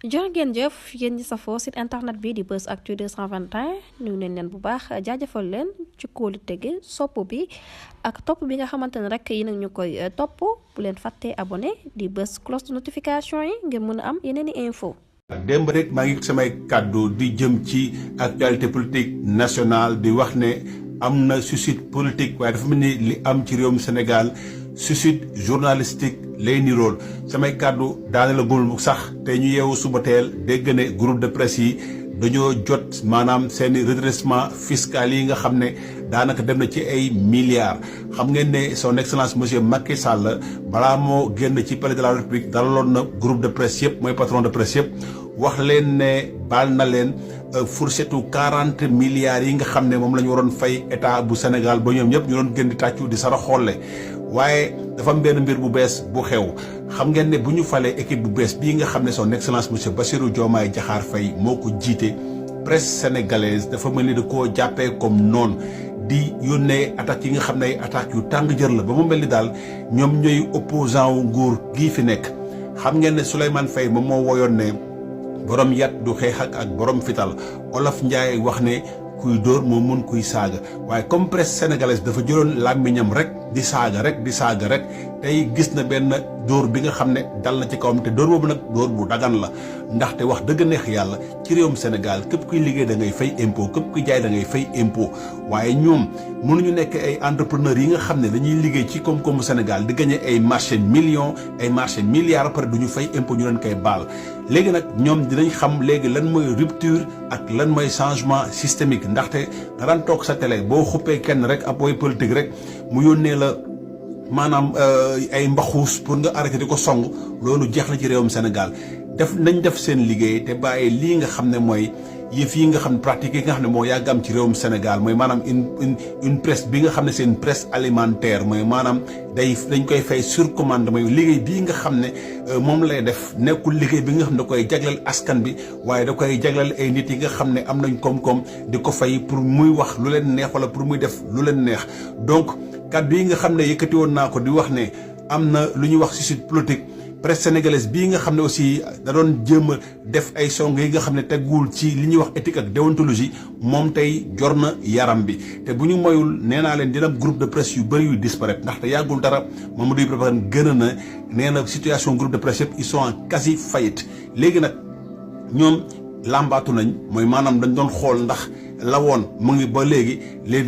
jërë ngeen jëf yéen ñi safoo site internet bi di Buzz Actu 221 nuyu nañ leen bu baax jaajëfal leen ci kóolu tege sopp bi ak topp bi nga xamante ne rek yi nag ñu koy topp bu leen fàttee abonné di bës cloche de notification yi ngir mën a am yeneen i info démb rek maa ngi samay kàddu di jëm ci actualité politique nationale di wax ne am na suicide politique waaye dafa mel ni li am ci réewum Sénégal suicide journalistique lay nirool samay kàddu daane la gul sax te ñu yeewu suba teel dégg ne groupe de presse yi dañoo jot maanaam seeni redressement fiscal yi nga xam ne daanaka dem na ci ay milliards xam ngeen ne son excellence monsieur Macky Sall balaa moo génn ci palais de la République dalaloon na groupe de presse yëpp mooy patron de presse yëpp wax leen ne baal na leen fourchette 40 milliards yi nga xam ne moom la ñu waroon fay état bu Sénégal ba ñoom ñëpp ñu doon gën di tàccu di sara xolle waaye dafa am benn mbir bu bees bu xew xam ngeen ne bu ñu falee équipe bu bees bii nga xam ne son excellence monsieur Bassirou Diomaye Diakhar Faye moo ko jiite presse sénégalaise dafa mel ni da koo jàppee comme noonu di yónnee attaques yi nga xam ne ay attaques yu tàng jër la ba mu mel ni daal ñoom ñooy opposant wu nguur gii fi nekk xam ngeen ne Souleymane Faye moom moo woyoon ne borom yat du xeex ak borom fital Olof Ndiaye wax ne kuy dóor moo mun kuy saaga waaye comme presse sénégalaise dafa jëloon làmmiñam rek di saaga rek tey gis na benn dóor bi nga xam ne dal na ci kawam te dóor boobu nag dóor bu dagan la ndaxte wax dëgg neex yàlla ci réewum Sénégal képp kuy liggéey da ngay fay impôt képp kuy jaay da ngay fay impôt waaye ñoom mënuñu nekk ay entrepreneurs yi nga xam ne dañuy liggéey ci koom-koomu Sénégal di gagné ay marché millions ay marché milliards pare duñu fay impôt ñu leen koy baal léegi nag ñoom dinañ xam léegi lan mooy rupture ak lan mooy changement systémique ndaxte nga daan toog sa télé boo xuppee kenn rek ab way politique rek mu yónnee la maanaam ay mbaxuus pour nga arrêté di ko song loolu jeex na ci réewum Sénégal nañ def seen liggéey te bàyyi lii nga xam ne mooy yëf yi nga xam ne pratique yi nga xam ne moo yàgg am ci réewum Sénégal mooy maanaam une presse bi nga xam ne c'est une presse alimentaire mooy maanaam dañ koy fay sur commande mooy liggéey bii nga xam ne moom lay def nekkul liggéey bi nga xam ne da koy jagleel askan bi waaye da koy jagleel ay nit yi nga xam ne am nañ koom-koom di ko fay pour muy wax lu leen neex wala pour muy def lu leen neex donc kàddu yi nga xam ne yëkkati woon naa ko di wax ne am na lu ñuy wax suicide politique presse sénégalaise bii nga xam ne aussi da doon jéem a def ay song yi nga xam ne teguwul ci li ñuy wax éthique ak déontologie moom tey jor na yaram bi te bu ñu moyul nee naa leen dina am groupe de presse yu bëri yu disparaître ndaxte yàggul dara Mamadou Ibra gën na nee na situation groupe de presse yëpp ils sont en quasi faillite léegi nag ñoom làmbaatu nañ mooy maanaam dañ doon xool ndax lawoon mu ngi ba léegi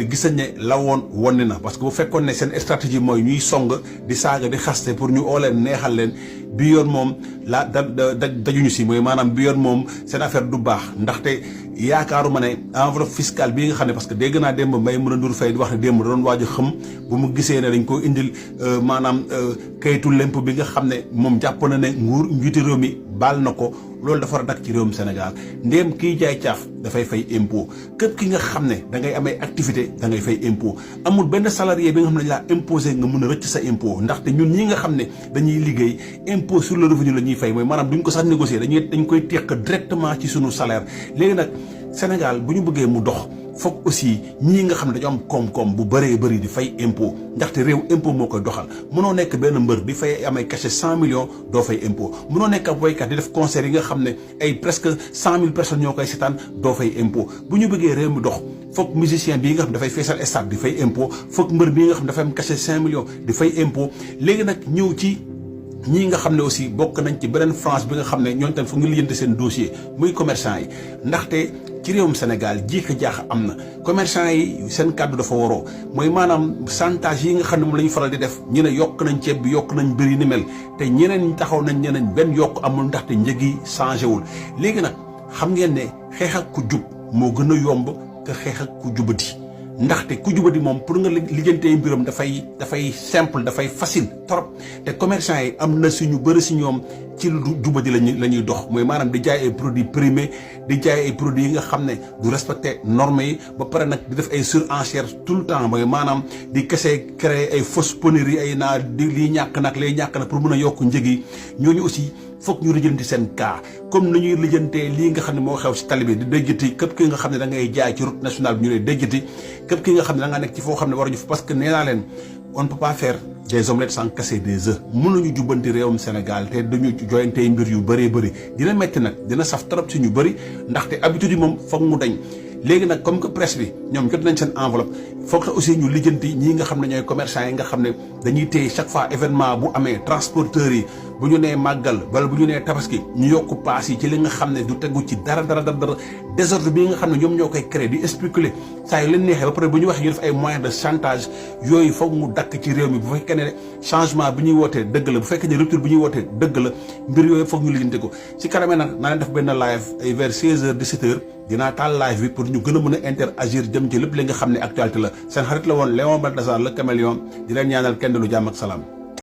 gis nañ ne lawoon wonni na parce que bu fekkoon ne seen stratégie mooy ñuy song di saaga di xaste pour ñu oo leen neexal leen bi yoon moom dajuñu si mooy maanaam bi yoon moom seen affaire du baax ndaxte yaakaaruma ne enveloppe fiscale bii nga xam ne parce que dégg naa démb may mën a ndur fay di wax ne démb da doon waaj a xëm bu mu gisee ne dañ ko indil maanaam kayitu lemp bi nga xam ne moom jàpp na ne nguur njiitu réew mi baal na ko loolu dafa war a dakk ci réewum Sénégal ndéem kiy jaay caaf dafay fay impôt képp ki nga xam ne da ngay amee activité da ngay fay impôt amul benn salarié bi nga xam ne laa imposé nga mën a rëcc sa impôt ndaxte ñun ñi nga xam ne dañuy liggéey impôt sur le revenu la ñuy fay mooy maanaam duñ ko sax négocier dañ koy teq directement ci sunu salaire léegi nag Sénégal bu ñu bëggee mu dox foog aussi ñii nga xam ne dañoo am koom-koom bu bëree bëri di fay impôt ndaxte réew impôt moo koy doxal mënoo nekk benn mbër di fay amay cachet 100 millions doo fay impôt mënoo nekk ab woykat di def concert yi nga xam ne ay presque 100 000 personnes ñoo koy seetaan doo fay impôt bu ñu bëggee réew mi dox foog musicien bii nga xam ne dafay feesal stade di fay impôt foog mbër bii nga xam ne dafay am cachet 5 millions di fay impôt léegi nag ñëw ci ñii nga xam ne aussi bokk nañ ci beneen France bi nga xam ne ñooñu tamit foog nga lijjanti seen dossier muy commerçant yi ndaxte ci réewum Sénégal jiixi jaax am na commerçant yi seen kàddu dafa waroo mooy maanaam chantage yi nga xam ne moom la ñu faral di def ñu ne yokk nañ ceeb bi yokk nañ bëri ni mel te ñeneen taxaw nañ ñeneen benn yokk amul ndaxte njëg yi changé wul léegi nag xam ngeen ne xeex ak ku jub moo gën a yomb que xeex ak ku jubati ndaxte ku jubadi moom pour nga lijjantee mbiram dafay simple dafay facile trop te commerçant yi am na suñu bëri si ñoom ci lu jubadi la ñuy dox mooy maanaam di jaay ay produits primés di jaay ay produits yi nga xam ne du respecter normes yi ba pare nag di def ay surenchère tout le temps mooy maanaam di kese créer ay fausses peauneries ay naa di lii ñàkk nag lay ñàkk nag pour mën a yokk njëg yi ñooñu aussi foog ñu lijjanti seen cas comme ni ñuy lijjantee lii nga xam ne moo xew si tali bi di déjjati képp ki nga xam ne da ngay jaay ci route nationale bi ñu lay déjjati képp ki nga xam ne da nga nekk ci foo xam ne waruñu fa parce que nee naa leen on ne peut pas faire des omelettes sans casser des œufs mënuñu jubbanti réewum Sénégal te dañu joyantey mbir yu bëree bëri dina metti nag dina saf trop si ñu bëri ndaxte habitude yi moom foog mu dañ léegi nag comme que presse bi ñoom jot nañ seen enveloppe foog na aussi ñu lijjanti ñii nga xam ne ñooy commerçant yi nga xam ne dañuy téye chaque fois événement bu amee transporteurs yi bu ñu nee màggal wala bu ñu nee tabaski ñu yokk paas yi ci li nga xam ne du tegu ci dara désordre bi nga xam ne ñoom ñoo koy créé di spéculer saa yu leen neexee ba pare bu ñu waxee ñu def ay moyens de chantage yooyu foog mu dakk ci réew mi bu fekkee ne changement bi ñuy wootee dëgg la bu fekkee ne rupture bi ñuy wootee dëgg la mbir yooyu foog ñu lijjanti ko ci kanamee nag naa leen def benn live ay vers 16h 17h dinaa taal live bi pour ñu gën a mën a interagir jëm ci lépp li nga xam ne actualité la seen xarit la woon Léon Baltasar le caméléon di leen ñaanal kenn lu jàmm ak salaam